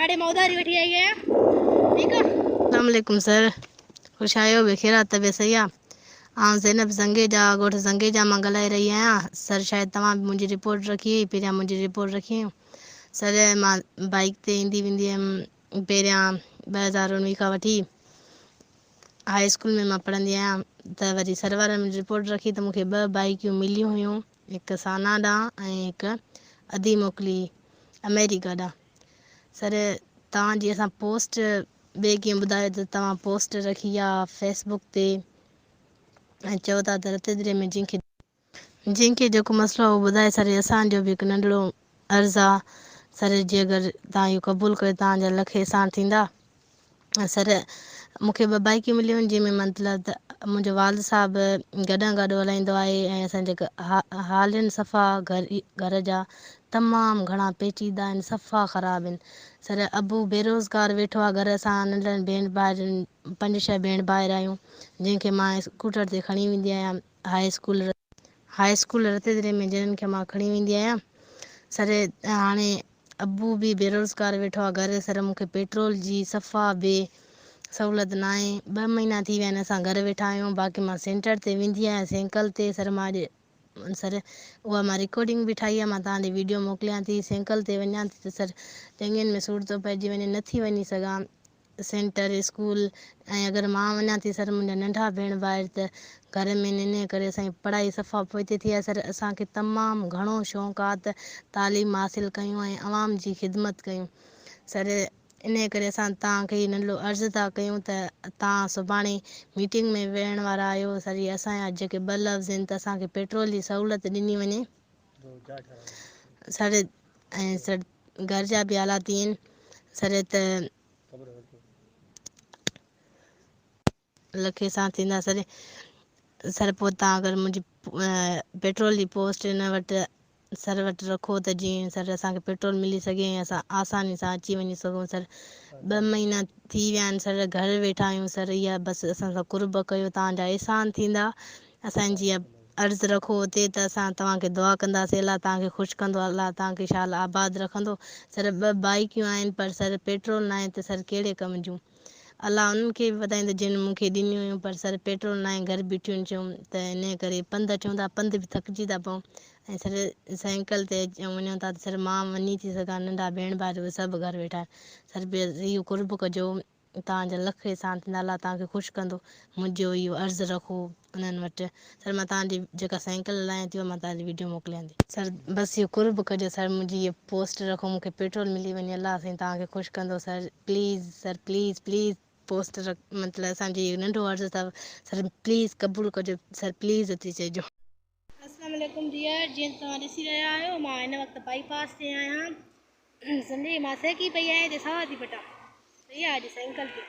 ڀاڙي مان اڌاري وٺي آئي آهيان ٺيڪ آ. اسلام عليڪم سر خوش آهيو بخير آ طبيعت صحيح آ آئون زينب زنگيجا ڳوٺ زنگيجا مان ڳالهائي رهي آهيان سر شايد توهان به منهنجي رپورٽ رکي هئي پهريان منهنجي رپورٽ رکي هئي سر مان بائيڪ تي ايندي ويندي هيم پهريان 2019 کان وٺي هاء اسڪول ۾ مان پڙهندي آهيان ته وري سر وارن منهنجي رپورٽ رکي ته مون کي ٻه بائيڪيون مليون هيون هڪ سانا ڏانهن ۽ هڪ ادي موڪلي آمريڪا ڏانهن سر توهان جي اسان پوسٽ ٻئي ڪنهن ٻڌايو ته توهان پوسٽ رکي آ فيس بڪ تي ۽ چئو ٿا ته رتيدري ۾ جنهن کي جنهن کي جيڪو مسئلو آ اهو ٻڌائي سر اسان جو به هڪ ننڍڙو عرض آ سر جي اگر توهان اهو قبول ڪريو توهان جا لک احسان ٿيندا. سر مون کي ٻه بائيڪيون مليون آهن جنهن ۾ مطلب ته منهنجو والد صاحب گڏهن گاڏو هلائيندو آهي ۽ اسان جا حال آهن صفا گهر گهر جا تمام گهڻا پيچيده آهن صفا خراب آهن سر ابو بيروزگار ويٺو آهي گهر اسان ننڍڙن ڀيڻ ڀائرن پنج ڇهه ڀيڻ ڀائر آهيون جنهن کي مان اسڪوٽر تي کڻي ويندي آهيان هاء اسڪول هاء اسڪول رتيدري ۾ جنن کي مان کڻي ويندي آهيان سر هاڻي ابو به بيروزگار ويٺو آ گهر سر مون کي پيٽرول جي صفا به سهولت ناهي ٻه مهينا ٿي ويا آهن اسان گهر ويٺا آهيون باقي مان سينٽر تي ويندي آهيان سينڪل تي سر مان اڄ سر اها مان رڪارڊنگ به ٺاهي آهي مان توهان ڏي ويڊيو موڪليان ٿي سينڪل تي وڃان ٿي ته سر ٽنگين ۾ سور ٿو پئجي وڃي نٿي وڃي سگهان سينٽر اسڪول ۽ اگر مان وڃان ٿي سر منهنجا ننڍا ڀيڻ ڀائر ته گهر ۾ آهن انهيء ڪري اسان جي پڙهائي صفا پوئتي ٿي آهي سر اسان کي تمام گهڻو شوق آ ته تعليم حاصل ڪيون ۽ عوام جي خدمت ڪيون سر انهيء ڪري اسان توهان کي هي ننڍڙو عرض ٿا ڪيون ته توهان سڀاڻي ميٽنگ ۾ ويهڻ وارا آهيو سر هي اسان جا جيڪي ٻه لفظ آهن ته اسان کي پيٽرول جي سهولت ڏني وڃي سر ۽ سر گهر جا به حالات ائين آهن سر ته لکي سان ٿيندا سر سر پوء تان اگر منهنجي پيٽرول جي پوسٽ هن وٽ سر وٽ رکو ته جيئن سر اسان کي پيٽرول ملي سگهي ۽ اسان آساني سان اچي وڃي سگهون سر ٻه مهينا ٿي ويا آهن سر گهر ويٺا آهيون سر اها بس اسان سان قرب ڪيو توهان جا احسان ٿيندا اسان جي عرض رکو اتي ته اسان توهان کي دعا ڪنداسين الله توهان کي خوش ڪندو الله توهان کي شال آباد رکندو سر ٻه بائيڪيون آهن پر سر پيٽرول ناهي ته سر ڪهڙي ڪم جون الله انهن کي به وڌائيندو جن مون کي ڏنيون هيون پر سر پيٽرول ناهي گهر بيٺيون ٿيون ته انهي ڪري پنڌ اچون ٿا پنڌ به ٿڪجي ٿا پئون ۽ سر سائيڪل تي وڃون ٿا ته سر مان وڃي ٿي سگهان ننڍا ڀيڻ ڀائر اهي سڀ گهر ويٺا آهن سر اهو قرب ڪجو توهان جا لک احسان ٿيندا الله توهان کي خوش ڪندو منهنجو اهو عرض رکو انهن وٽ سر مان توهان جي جيڪا سائيڪل هلايان ٿي اها مان توهان جي ويڊيو موڪليان ٿي. سر بس اهو قرب ڪجو سر منهنجي هيء پوسٽ رکو مون کي پيٽرول ملي وڃي الله سائين توهان کي خوش ڪندو sir please sir please please post رک مطلب اسان جو اهو ننڍو عرض اٿو سر پليز قبول ڪجو سر پليز اچي چئجو. السلام عليڪم ڊيئر جيئن ته توهان ڏسي رهيا آهيو مان هن وقت بائي پاس تي آهيان سمجهي مان سهڪي پئي آهيان هتي سوا ٿي پٽان صحيح آهي اڄ سائيڪل تي.